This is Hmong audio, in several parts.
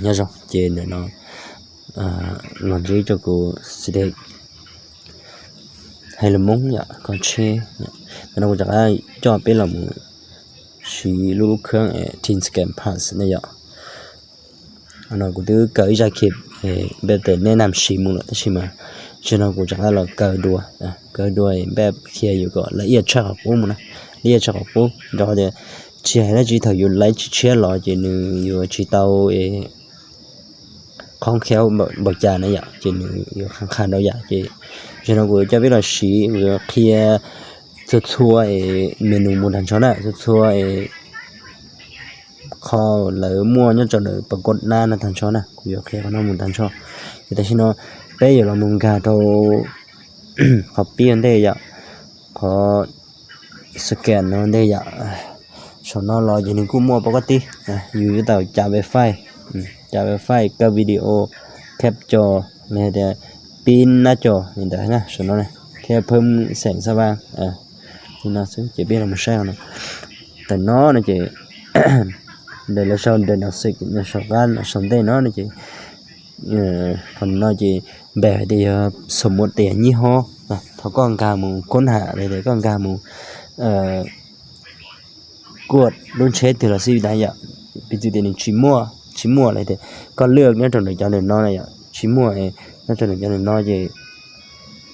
Nyob zoo, ces ntawm no los ntsib rau kuv xwb, hais lus Hmoob yom, kho tsheb. Ntawm no kuv rov qab coj peb los mus siv lub lub kheeb Tin Scan Plus na yom. No kuv twb kaw ib zaj clip npe tes nej nam siv mus lawm tab sis mas zaum no kuv rov qab los kaw dua, kaw dua npe qhia yus kom lawv ib yam tshaj qhov qub mus na, lawv ib yam tshaj qhov qub rau tias tsis hais dab tsi thaum yus laiv tsis tshiab los ces nws yuav tsis tau qhov khev npaum cas na yom, ces nws yuav qha qha ntau yam. Ces zaum no kuv coj peb los siv, kuv yuav qhia txhua txhua es menu mus tag nrho na, txhua txhua es qho lawv muaj nyob rau ntawm pas kod nab no tag nrho na, kuv yuav qhia qhov no mus tag nrho. Ces tam sim no peb yuav los mus nkag rau qhov pib ua ntej yom, qhov scan no ua ntej yom. Saum no los ces nws kuj muaj pab koj tib, yus yuav tau cav wifi, cav wifi, kaw video, capture, los tias pib nab co li ntawd na, saum no thiab phab xeem xab vab li no xwb. Ces peb los mus saib no, tam no no ces ntawm lawv sau ntawm no xwb, saum qab sau ntej no no ces qhov no ces npe hais tias yog xom muas tias nyib hob, thaum koj nkag mus koob ham los tias koj nkag mus kuaj lub tsheb twg los xij tas yom, piv txwv tias nws tsis muaj, tsis muaj los tias koj lwj nyob rau ntawm cov ntawm no na yom, tsis muaj nyob rau ntawm cov ntawm no ces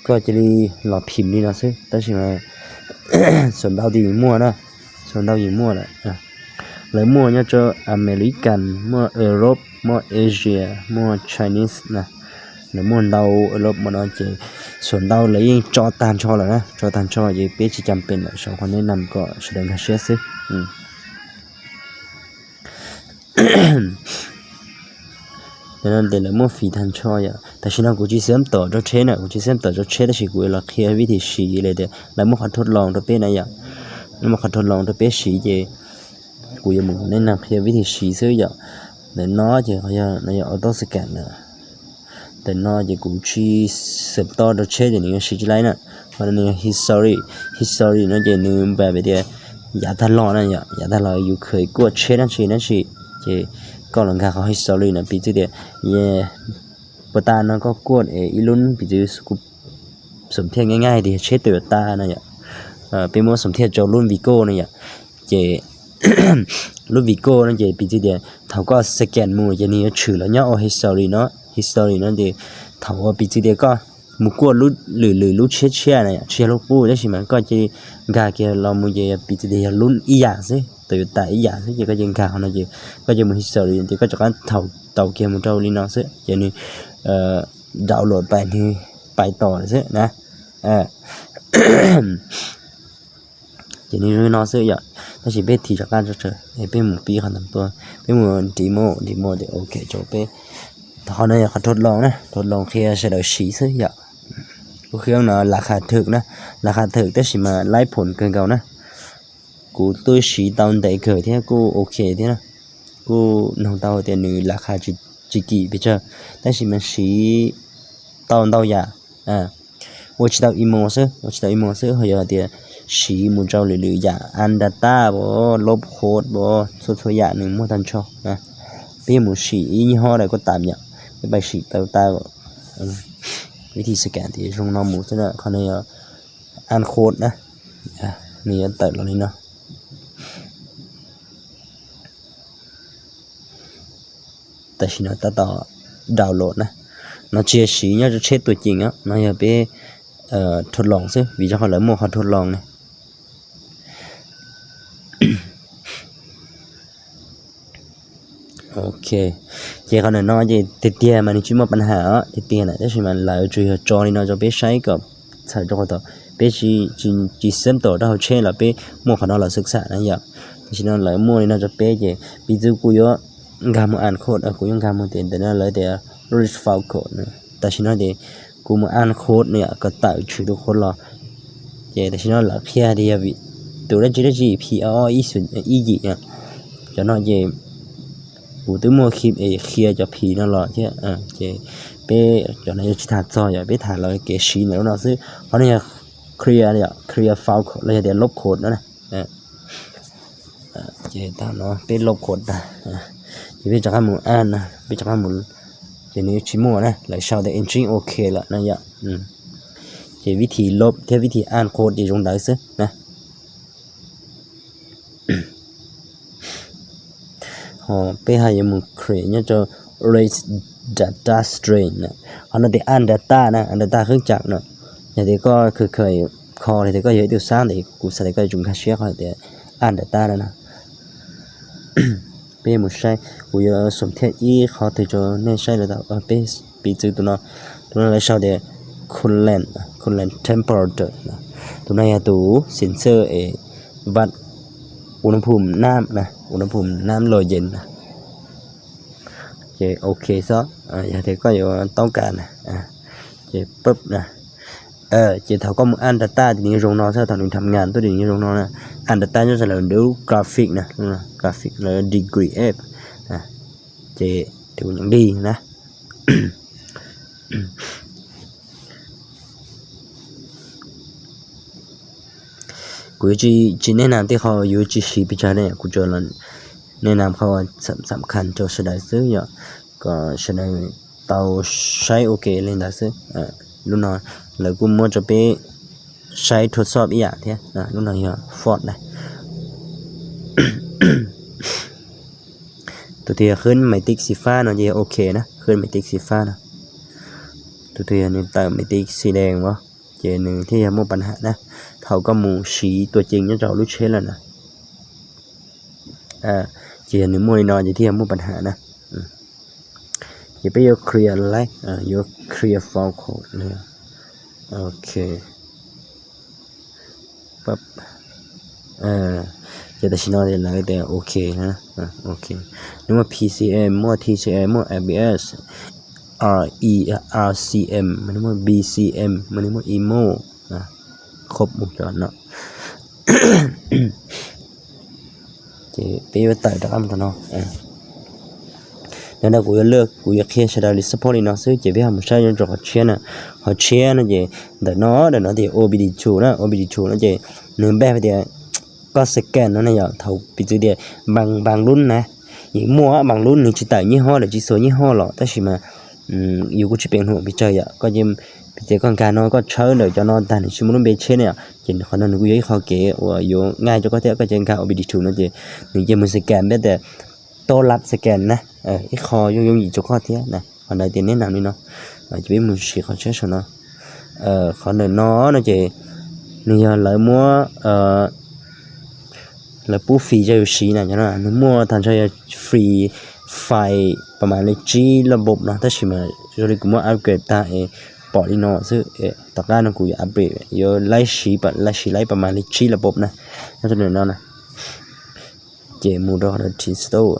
koj cia li los phim li no xwb. Tab sis mas xuas ntau tis muaj na, xuas ntau yim muaj lawm. Lawv muaj nyob rau American, muaj Europe, muaj Asia, muaj Chinese na. Lawv muaj ntau Europe mas no ces xuas ntau lawv yeej tso tag nrho lawm na, tso tag nrho ces peb tsis cam pem lawm, sau qhov nej nam kom sawv daws nkag siab xwb. Ces lawv muaj fim tag nrho yom. Tam sim no kuv tsis xeeb tom rau tsheb na, kuv tsis xeeb tom rau tsheb tab sis kuv los qhia vib thim siv li tias lawv muaj qhov thuj loos rau peb na yom. Lawv muaj qhov thuj loos rau peb siv ces kuv yuav mus nej nam qhia vib thim siv xwb yom. Ntawm no ces qhov yog no yog auto scan na. Ntawm no ces kuv tsis xeeb tom rau tsheb ces nws yuav siv tsis laib na. Qhov no nws yog history, history no ces nws npa tias yav tag los na yom, yav tag los yus kheev kuaj tsheb dab tsi dab tsi ces koj los nkag qhov history no piv txwv tias puas tas no koj kuaj ib lub piv txwv xum thiaj nqaij nqaij tias tsheb Toyota no yom, peb muab xum thiaj rau lub Vigo no yom, ces lub Vigo no ces piv txwv tias thaum koj scan mus ces nws yuav tshwm los nyob ua history no, history no ces thaum uas piv txwv tias koj mus kuaj lwm lwm lub tshiab tshiab na yom, tsis yog lub qub tab sis mas koj cia li nkag kiag los mus ces piv txwv tias yog lub ib yam xwb, Toyota ib yam xwb ces koj cia li nkag qhov no ces koj cia li mus history ces koj rov qab thaum tau kiag mus rau li no xwb ces nws download pais nws pais tos lawm xwb na. Ces nws zoo no xwb yom. Tab sis peb thim rov qab tso tseg, peb mus pib qhov ntawd tuaj, peb mus remote, remote ces ok rau peb. Qhov no yog qhov thuj loos na, thuj loos qhia sawv daws siv xwb yom. Lub kheeb no lav qha thwm na, lav qha thwm tab sis mas laib phoom kawg nkaus na. Kuv twb siv tau ntev kawg thiab kuj ok thiab na. Kuj noog tau tias nws lav qha tsis kim pes tsawg, tab sis mas siv tau ntau yam. Ua tsis tau ib hmos xwb, ua tsis tau ib hmos xwb ho yog tias siv mus rau lwm lwm yam, an data pov, lob qhod pov, txhua txhua yam nws muaj tag nrho. Peb yuav mus sim ib nyuag hob dais kuj tam yom, peb pais sim tau tas vib thim scan tias zoo no mus xwb na. Qhov no yog an qhod na, nws yuav tawm los li no. Tam sim no tab tom download na, no tsis yog siv nyob rau tsheb tuaj ceem, no yog peb thuj loos xwb vim rau qhov lawv muaj qhov thuj loos na. Ok, ces qhov ntawm no ces tiag tiag mas nws tsis muaj pab ham os, tiag tiag na, tab sis mas lawv tsuas yog tso li no rau peb saib kom txhawm rau qhov thaum peb tsis xeeb tom rau hauv tsheb los peb muaj qhov no los xwb xam na yom. Tam sim no lawv muaj li no rau peb ces piv txwv kuv yuav nkag mus an qhod, kuv yuav nkag mus tias ntawm no lawv tias reach focal, tam sim no ces kuv mus an qhod no yom, kom tawm tshwm tus qhod los. Ces tam sim no lawv qhia tias yog vim tus dab tsi dab tsi phim o ib yim, cov no ces kuv twb muaj qhia cov phim no los thiab. Ces peb cov no yuav tsis tham txog, yog peb tham los kev siv ntawm lub no xwb. Qhov no yog clear, clear focal los yog tias lob qhod no na. Ces tag no peb lob qhod tag, Ces peb rov qab mus add na, peb rov qab mus, ces nws tsis muaj na, lawv sau tias engine ok lawm na yom. Ces vib thi lub thiab vib thi add code ces zoo ntawd xwb na. Ho peb ho yuav mus create nyob rau read data stream na. Qhov no tias add data na, add data khwb cam na. Yog tias koj kha kha kho tias koj yog ib tug xab ntawd, kuv xav tias koj yuav tsum nkag siab qhov tias add data na na. Peb mus saib, kuv yuav xum thiab ib qhov twg rau nej saib lawm tau. Peb piv txwv tus no, tus no lawv sau tias coolant, coolant temperature. Tus no yog tus sensor es vat uv na phum nam na, uv na phum nam loj yees na. Ces ok xwb, yog tias koj yuav toob kas na, ces pab na. Ces thaum koj mus add data ces nws zoo no xwb, thaum nws tham ngas tuaj ces nws zoo no na. Add data nyob rau lawv lub graphic na, graphic lawv degree app, ces tus nyeem dig na. Kuv yuav tsis, tsis nej nam tej qho yuav tsis siv pes tsawg ne, kuv tsuas los nej nam qhov xam khas rau sawv daws xwb yom, kom sawv daws tau saib ua ke li ntawd xwb. Lub no lawv kuj muab rau peb saib thua xob ib yam thiab, lub no yog font na. Tus twg yog khwb maiv tij xi fab no ces yog ok na, khwb maiv tij xi fab no. Tus twg yog nws tawm maiv tij xi dees os, ces nws thiaj yog muaj pas ham na. Thaum koj mus siv tuaj ceev nyob rau lub tsheb lawm na, ces yog nws muaj li no ces thiaj yog muaj pas ham na. Ces peb yuav clear li, yuav clear file code. Ok. Ces tam sim no lawv tias ok, ok. Nws muaj P C M, muaj T C M, muaj A B S, R E, R C M, nws muaj B C M, nws muaj emo, khob mus cov no. Ces peb yuav tawm rov qab mus rau no. Ntawm no kuv yuav lwj, kuv yuav qhia sawv daws li support li no xwb, ces peb ho mus saib nyob rau qhov tshiab na. Qhov tshiab no ces ntawm no, ntawm no tias O B D two na, O B D two no ces nws npaj hais tias koj scan no ne yom, thaum piv txwv tias npas npas lub na, yeej muaj npas lub nws tsis tawm nyiaj hob lawm, tsis xuas nyiaj hob los, tab sis mas yus kuj tsis peem hum pes tsawg yom, koj ces piv txwv koj nkag no koj tshawb ntawm cov no tag nws tsis muaj lub npe tsheb ne yom, ces qhov no nws kuj yog ib qho kev uas yuav nqaij rau koj thiab, koj ces nkag O B D two no ces nws cia mus scan peb tias tau lab scan na, ib qho yooj yooj yim rau koj thiab na. Qhov ntawd tias neb nam li no, ces peb mus siv qhov tshiab saum no. Qhov ntawm no no ces nws yog lawv muab, lawv pub free rau yus siv na, nws muaj tag nrho yog free file pas mas li tsib lab npob no, tab sis mas zoo li kuv muab upgrade tag es pom li no xwb. Tom qab no kuv yuav upgrade, yuav laib siv, laib siv laib pas mas li tsib lab npob na, nyob rau ntawm no na. Ces mus rau qhov restore,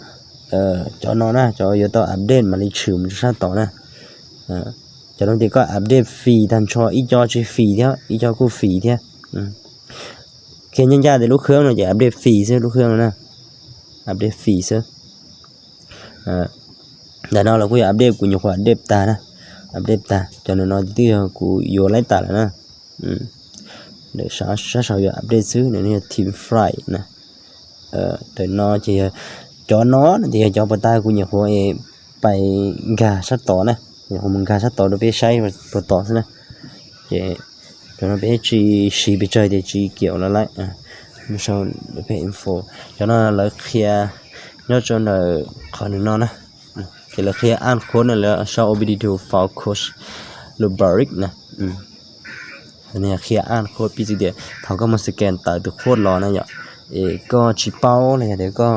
cov no na, cov yuav tau update mam li tshwm mus rau sab tod na. Cov no tias koj update free tag nrho, ib co tsis free thiab, ib co kuj free thiab. Qhia ncaj ncaj tias lub khwb no ces update free xwb, lub khwb no na, update free xwb. Ntawm no los kuj yog update, kuv nyuam qhuav update tag na, update tag. Cov ntawm no twb yog kuv yuav laib tas lawm na. Sab saud yog update xwb, nws yog team file na. Ntawm no ces yog, cov no no ces yog cov puas tag kuv nyuam qhuav pais nkag sab tod na, nyuam qhuav mus nkag sab tod rau peb saib puas tod xwb na. Ces cov no peb tsis siv pes tsawg tias tsis kiam los laib. Mus sau peb info, cov no lawv qhia nyob rau ntawm qhov ntawm no na. Ces lawv qhia add code na, lawv sau O B D two file code rubric na. Qhia add code piv txwv tias thaum koj mus scan tawm tus code los na yom, es koj tsis paub los yog tias koj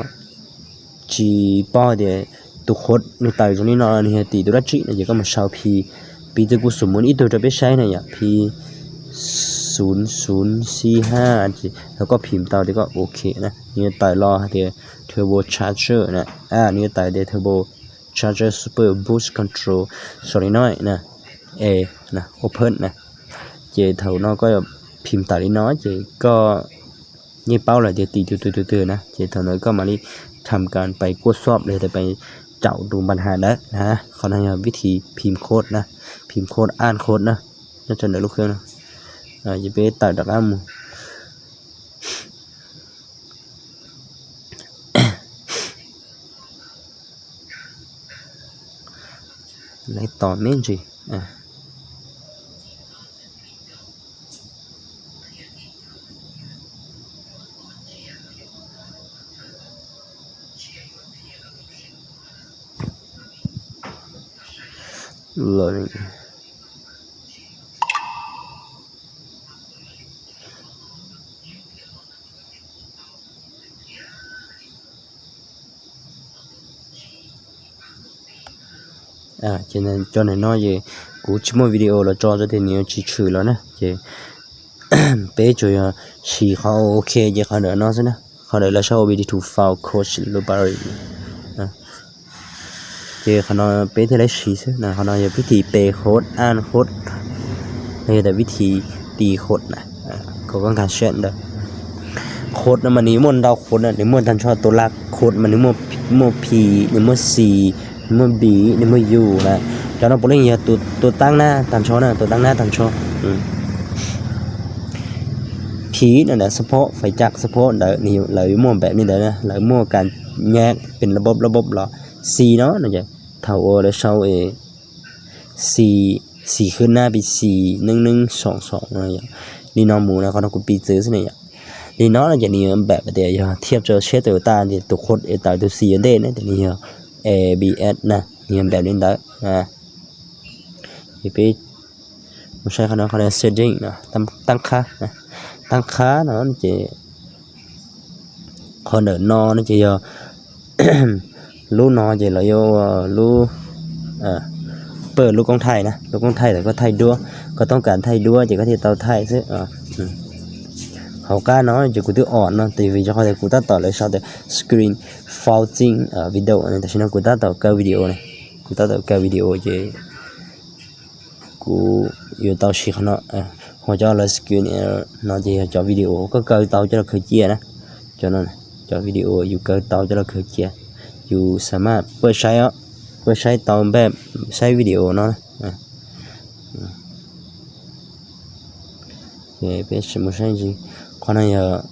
tsis paub tias tus code nws tawm zoo li no nws yog tim tus dab tsi no ces koj mus sau P, piv txwv kuv xum mus ib tug rau peb saib na yom, P xu xu xi ha, ces thaum koj phim tau tias koj ok na, nws yuav tawm los hais tias turbo charger na, nws yuav tawm tias turbo charger super boost control solenoid na, e na, open na. Ces thaum no koj phim tawm li no ces koj yeej paub lawm tias tim tus twg twg twg na, ces thaum ntawd koj mam li tham kas pais kuaj xob los yog tias pais caum tus npas has ntawd na. Qhov no yog vib thi phim code na, phim code add code na, nyob rau ntawm lub khwb no. Ces peb tawm rov qab mus. tos me ntsis. Ces cov ntawm no ces kuv tsis muaj video los tso rau tias nws yuav tsis tshwm los na ces peb tsuas yog siv qhov OK ces qhov ntawm no xwb na. Qhov ntawm lawv sau ua video to file code library. Ces qhov no peb thiaj li siv xwb na. Qhov no yog vib thi pe code, add code, los yog tias vib thi tis code na. Kom koj nkag siab ntawd. Code no mas nws muaj ntau code na, nws muaj tag nrho tus laj code mas nws muaj P, nws muaj C, nws muaj B, nws muaj U na. Cov no puav leej yog tus tab nab tag nrho na, tus tab nab tag nrho. P no na support, fais caj support ntawd lawv muaj npaum li ntawd na, lawv muaj kas nyab pes lab bob lab bob los. C no no ces thaum uas lawv sau C, xis khwb nab pis xis neeb neeb xoom xoom no yom, li no mus na, qhov no kuv piv txwv xwb na yom. Li no no ces nws yuav npaum tias yog thiaj rau siab tus tas tias tus code es tawm tus xis yuav ntej na ces nws yog A B S na, nws yuav npaum li ntawd. Ces peb mus saib qhov no, qhov no setting no, tab qhab, tab qhab no ces qhov ntawm no no ces yog lub no ces los yuav ua lub, pab lub koob thaij na, lub koob thaij thaum koj thaij duab, koj toob kas thaij duab ces koj thiaj tau thaij xwb. Hauv qab no ces kuv twb on no tias vim rau qhov tias kuv tab tom lawv sau tias screen frozen video, tam sim no kuv tab tom kaw video na, kuv tab tom kaw video ces kuv yuav tau siv qhov no. Ho cov lawv screen no ces yog cov video koj kaw tau coj los khaws cia na. Cov no, cov video yus kaw tau coj los khaws cia, yus xa maj pab saib, pab saib tau npaj saib video no. Ces peb mus saib ntsis, qhov no yog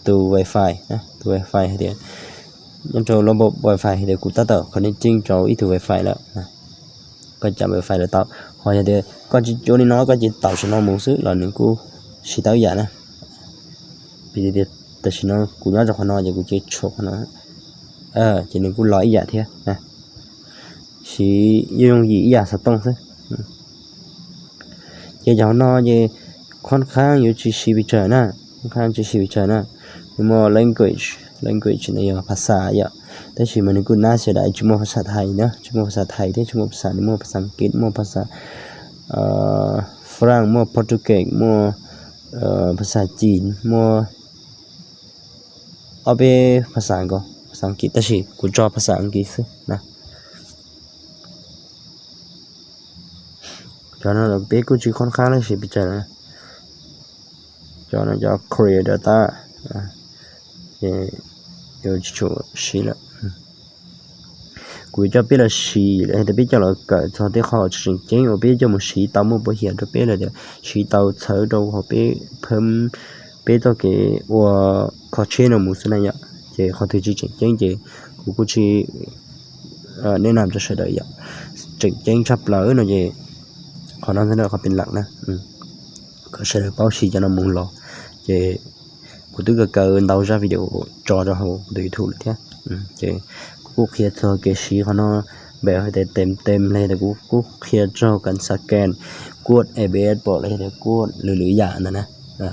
tus wifi, tus wifi hais tias nyob rau lub wifi hais tias kuv tab tom connecting rau ib tug wifi lawm. Koj cam wifi lawm tau, ho yog tias koj tsis ua li no koj ces tawm saum no mus xwb los nws kuj siv tau ib yam na. Vim tias tam sim no kuv nyob rau qhov no ces kuv cia tshuam qhov no, ces nws kuj los ib yam thiab. Siv yooj yooj yim ib yam xov tooj xwb. Ces cov no ces khon khaab yuav tsis siv pes tsawg na, khon khaab tsis siv pes tsawg na. Nws muaj language, language no yog phas xas yom, tab sis mas nws kuj nab xia dais tsis muaj phas xas Thaib na, tsis muaj phas xas Thaib thiab tsis muaj phas xas, nws muaj phas xas Ankit, muaj phas xas Faraj, muaj Portuguese, muaj phas xas Chin, muaj ob peb phas xas nkaus, phas xas Ankit tab sis kuv tso phas xas Ankit xwb na. Cov no peb kuj tsis khon khaab siv pes tsawg na. Cov no cov clear data, yuav tsis tshua siv lawm. Kuv coj peb los siv, hais tias peb coj los kawm txog tej qho tseem ceeb uas peb coj mus siv tau muaj pab hiam rau peb los tias siv tau txhawb rau hauv peb phab, peb txoj kev ua kho tsheb no mus xwb na yom. Ces qhov twg tsis tseem ceeb ces kuv kuj tsis neb nam rau sawv daws yom. Tseem ceeb tshaj plaws no ces qhov no xwb na, qhov pes leej na, kom sawv daws paub siv cov no mus los. Ces kuv twb kaw kaw ntau zaj video tso rau hauv kuv tus YouTube lawm thiab. Ces kuv kuj qhia txog kev siv qhov no, npam hais tias tem tem li tias kuv kuj qhia txog kas xas kas, kuaj A B S pom li tias kuaj lwm lwm yam ntawd na.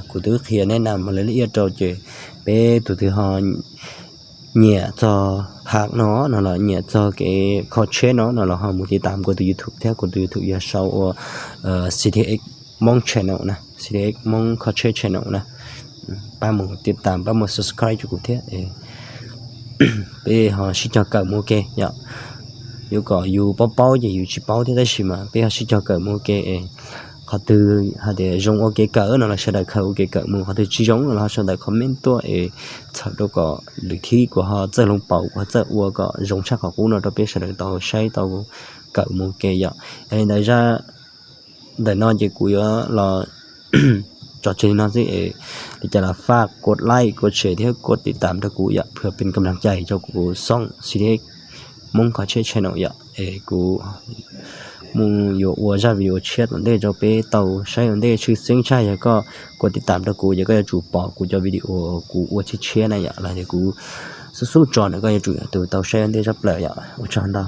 Kuv twb qhia neb nam lawv lub iab rau ces peb tus twg ho nyiam txog phab no no los nyiam txog kev kho tsheb no no los ho mus tiv tam kuv tus YouTube thiab, kuv tus YouTube yog sau ua C T X Hmoob channel na, C T X Hmoob kho tsheb channel na. Pab mus tiv tam, pab mus subscribe rau kuv thiab. Peb ho sib cog kawm mus ua ke yom. Yuav kom yus paub paub ces yus tsis paub thiab tab sis mas peb ho sib cog kawm mus ua ke. Qhov twg hais tias zoo ua kev kawm no los sawv daws khaws ua kev kawm mus, qhov twg tsis zoo no los ho sawv daws comment tuaj es txhawm rau kom lwm khib kuv ho txawj loo paum, kuv ho txawj ua kom zoo tshaj qhov qub no rau peb sawv daws tau saib tau kawm mus ua ke yom. Yog li ntawd zaj ntawm no ces kuv yuav los tso tseg li no xwb es li cas los faj kuv like, kuv share thiab kuv tiv tam rau kuv yom, phaj pes kam lam cai rau kuv xooj C T X Hmoob Kho Tshiab channel yom. Es kuv mus yuav ua zaj video tshiab tom ntej rau peb tau saib ua ntej. Tshwj xeeb tshaj yog koj kuv tiv tam rau kuv ces koj yuav tsum pom kuv cov video kuv ua tshiab tshiab na yom, los yog kuv xub xub tso na, koj yuav tsum yog tus tau saib ua ntej tshaj plaws yom. Ua tsaug ntau.